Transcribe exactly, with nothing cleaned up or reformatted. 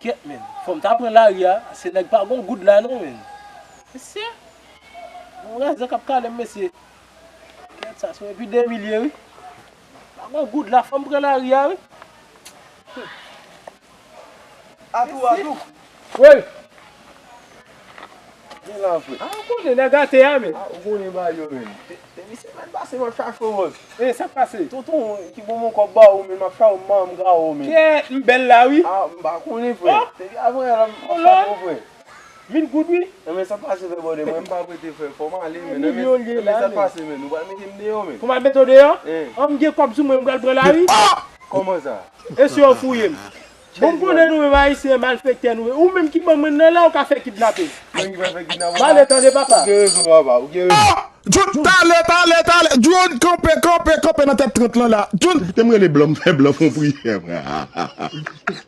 Kèt, men. Fò m ta pran lari a. Se nèg pa gon goud la, non, men. Mesye. Bon, rezon k ap kale m, mesye. Kèt, sa se epi de mil ye, wi. Pa gon goud la, fò m pran lari a, wi. Atou, atou. Wi. Gen la, frè. A, ou konnen nèg atè a, men. A, ou konnen bagay yo, men. Te, te, misye mèt pase, mwen chache, mwen. E, sa k pase? Tonton, ki bon mon kòb ba ou, men, m ap chache, m, m ka ou, men. Kè, m bèl la, wi. A, m pa konnen, frè. Oh! Te gen avan, la, m ap chache, frè. Mil goud, wi. Enben, sa k pase, frè, bòdè, mwen, m pa prete, frè. Fò m ale, men. Enben, sa k pase, men. Nou pral mete m deyò, men. Pou m al mete w deyò? Eh. An, m gen kòb sou mwen, m pral pran lari. Ah! Kòman sa? E si yo fouye m? Bon, m konnen nou menm Ayisyen malfektè nou ye. Ou menm ki ban mwen nan la, ou ka fè kidnape. Mwen ki pral fè kidnape. M ale tande, papa. Ou gen rezon, papa. Ou gen rezon. Ah! John, talè, talè, talè. John, kanpe, kanpe, kanpe nan tèt trant lan la. John. Kite m rele blan, m fè blan fè yon priyè, frè.